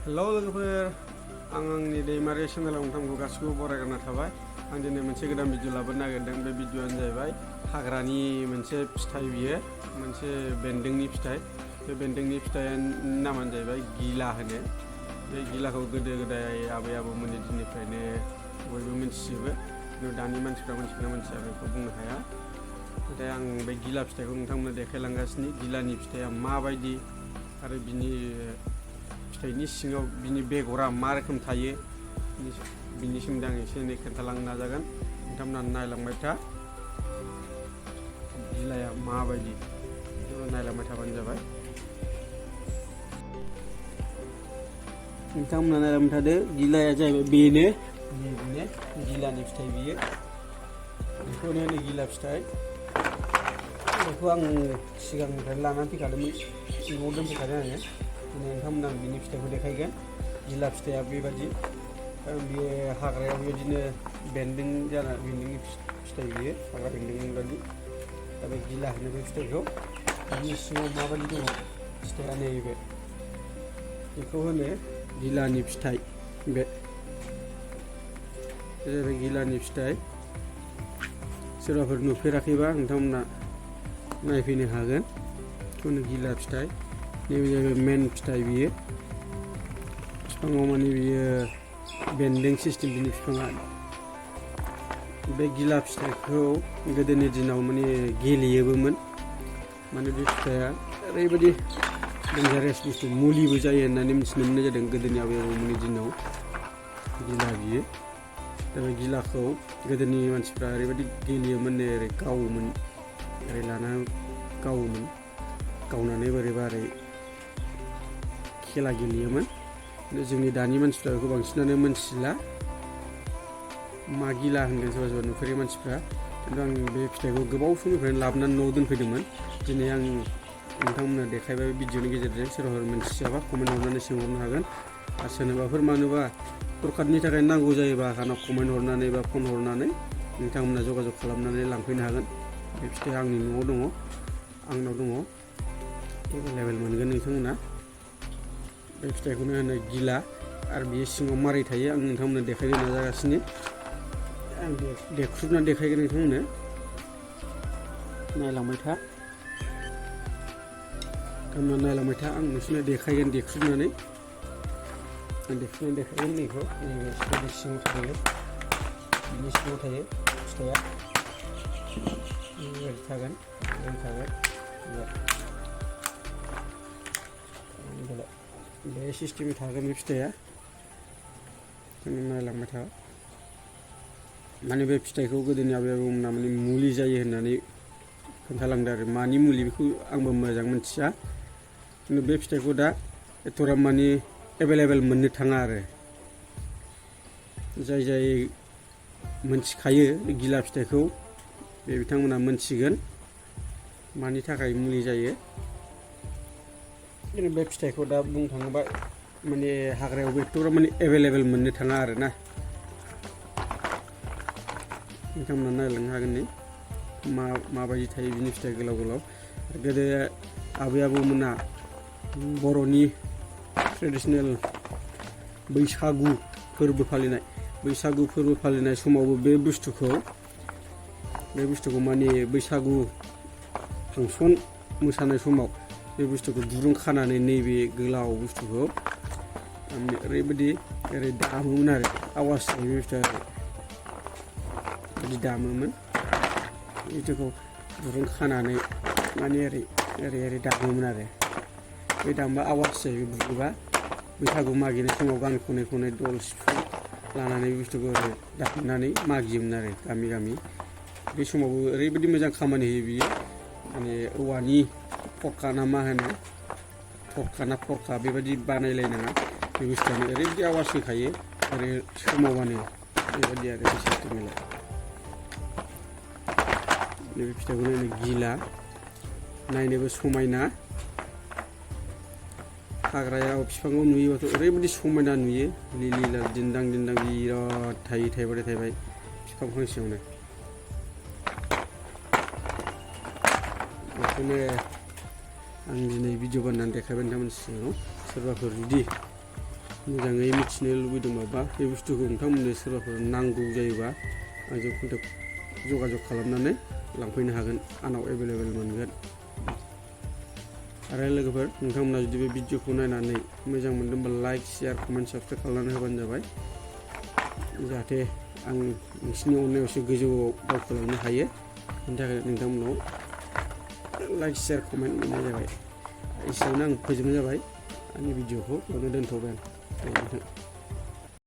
Hello लोगोफोर, आं आंनि दैमारि चेनेलाव नोंथांखौ गासिखौबो बरायग्रोना थाबाय। आं दिनै मोनसे गोदान भिडिअ लाबोनो नागिरदों। बे भिडिअआनो जाहैबाय हाग्रानि मोनसे फिथाइ, बियो मोनसे बेन्दोंनि फिथाइ। बे बेन्दोंनि फिथाइनि नामानो जाहैबाय गिला होनो। बे गिलाखौ गोदो गोदाय आबै आबौमोननि दिननिफ्रायनो बयबो मिथिजोबो, खिन्थु दानि मानसिफ्रा मिथिगोना मिथिया बेखौ बुंनो हाया। नाथाय आं बे गिला फिथाइखौ नोंथांमोननो देखायलांगासिनो। गिलानि फिथाइया माबायदि आरो बिनि फिथाइनि सिङाव बिनि बेगरा मा रोखोम थायो, बिनि सोमोन्दै आं एसे एनै खोन्थालांनो नाजागोन। नोंथांमोना नायलांबाय था, गिलाया माबायदि नायलांबाय थाबानो जाबाय। नोंथांमोना नायलांबाय थादो। गिलाया जाहैबाय बेनो गिलानि फिथाइ, बियो बेखौनो होनो गिला फिथाइ। बेखौ आं सिगांनिफ्रायनो लानानै फैखादोंमोन, न'आव दोनफैखादों आङो। दिनै नोंथांमोन आं बिनि फिथाइखौ देखायगोन। गिला फिथाइया बेबादि, बियो हाग्रायाव बेबायदिनो बेन्दोंनि फिथाइ, बियो हाग्रा बेन्दोंनि बादि। दा बे गिला होनो बे फिथाइखौ। बिनि सिङाव माबायदि दङ फिथाइया, नैबे बेखौ होनो गिलानि फिथाइ। बे जाहैबाय गिलानि फिथाइ। सोरबाफोर नुफेराखैबा नोंथांमोना नायफैनो हागोन। बेखौनो गिला फिथाइ। नैबे जाहैबाय मेन फिथाइ, बियो बिफाङाव माने बियो बेन्दों सिस्टेम बिनि बिफाङा। बे गिला फिथाइखौ गोदोनि दिनाव माने गेलेयोबोमोन। माने बे फिथाइया ओरैबायदि डेन्जारेस बुस्थु, मुलिबो जायो होननानै मिथिनो मोननाय जादों गोदोनि आबै आबौमोननि दिनाव। गिला बियो। दा बे गिलाखौ गोदोनि मानसिफ्रा ओरैबायदि गेलेयोमोन, ओरै गावोमोन, ओरै लाना गावोमोन, गावनानै बोरैबा ओरै खेला गेलेयोमोन। जोंनि दानि मानसिफ्रा बेखौ बांसिनानो मोनथिला, मा गिला होनगोन सोरबा सोरबा नुफेरै मानसिफ्रा। खिन्थु आं बे फिथाइखौ गोबाव समनिफ्रायनो लाबोनानै न'आव दोनफैदोंमोन। दिनै आं नोंथांमोननो देखायबाय भिडिअनि गेजेरजों। सोरबाफोर मोनथियाबा कमेन्ट हरनानै सोंहरनो हागोन। आरो सोरनोबाफोर मानोबा सरखारनि थाखाय नांगौ जायोबा आंनाव कमेन्ट हरनानै बा फन हरनानै नोंथांमोना जगाजग खालामनानै लांफैनो हागोन। बे फिथाइया आंनि न'आव दङ, आंनाव दङ, एभेलेबेल मोनगोन नोंथांमोना। बे फिथाइखौनो होनो गिला। आरो बियो सिङाव मारै थायो आं नोंथांमोननो देखायनो नाजागासिनो। आं देख्रुबनानै देखायगोन नोंथांमोननो, नायलांबाय था। नोंथांमोना नायलांबाय था, आं नोंसोरनो देखायगोन देख्रुबनानै। आं देख्रुबनानै देखायगोन नैखौ। नैबे फिथाइनि सिङाव थायो, बिनि सिङाव थायो फिथाइया। ओरै थागोन, ओरै थागोन। बे सिस्टेमनि थागोन बे फिथाइया। नायलांबाय था। माने बे फिथाइखौ गोदोनि आबै आबौमोना माने मुलि जायो होननानै खोन्थालांदों आरो मानि मुलि बेखौ आंबो मोजां मिथिया। खिन्थु बे फिथाइखौ दा एथ'राब माने एभेलेबेल मोननो थाङा आरो। जाय मोनथिखायो गिला फिथाइखौ, बे बिथांमोना मोनथिगोन मानि थाखाय मुलि जायो। बे फिथाइखौ दा बुंनो थाङोबा माने हाग्रायावबो एथ'राब माने एभेलेबेल मोननो थाङा आरो ना। नोंथांमोना नायलांनो हागोन नै माबायदि थायो बिनि फिथाइ गोलाव गोलाव। गोदो आबै आबौमोना बर'नि ट्रेडिसनेल बैसागु फोरबो फालिनाय समावबो बे बुस्थुखौ माने बैसागु फांसन मोसानाय समाव बे बुस्थुखौ दुरुं खानानै नैबे गोलाव बुस्थुखौ ओरैबायदि ओरै दामोमोन आरो आवाज जायो बे बुस्थुआ, बिदि दामोमोन। बुस्थुखौ दुरुं खानानै माने ओरै दामोमोन आरो। बे दामबा आवाज जायो, बुयोबा बैसागु मागिनाय समाव गान खनै खनै दल सिफुं लानानै बुस्थुखौ ओरै दामनानै मागियोमोन आरो गामि गामि। बे समावबो ओरैबायदि मोजां खामानि होयो बियो। माने औवानि थरखा ना मा होनो, थरखा बेबायदि बानायलायनाङा। बे बुस्थुआनो ओरैबायदि आवाज होखायो ओरै सोमावबानो, बेबायदि आरो बे सिस्टेमैलाय। नैबे फिथाइखौनो होनो गिला। नायनोबो समायना, हाग्रायाव बिफाङाव नुयोबाथ' ओरैबायदि समायना नुयो। लिला दिन्दां बिराद थाइबाय बिफां फांसेयावनो। बेखौनो आं दिनै भिडिअ बानायनानै देखायबाय नोंथांमोननि सिगाङाव। सोरबाफोर जुदि मोजाङै मिथिनो लुबैदोंबा बा बे बुस्थुखौ नोंथांमोननो सोरबाफोर नांगौ जायोबा आंजों कन्टेक्ट जगाजग खालामनानै लांफैनो हागोन। आंनाव एभेलेबेल मोनगोन। आरो लोगोफोर नोंथांमोना जुदि बे भिडिअखौ नायनानै मोजां मोनदोंबा लाइक शेयार कमेन्ट साबस्क्राइब खालामनानै होबानो जाबाय जाहाथे आं नोंसिनि अननायाव एसे गोजौआव दावखोलांनो हायो। बेनि थाखाय नोंथांमोनाव लाइक शेयार कमेन्ट मोननाय जाबाय। एसेयावनो आं फोजोबनाय जाबाय आंनि भिडिअखौ बेयावनो दोनथ'बाय आं।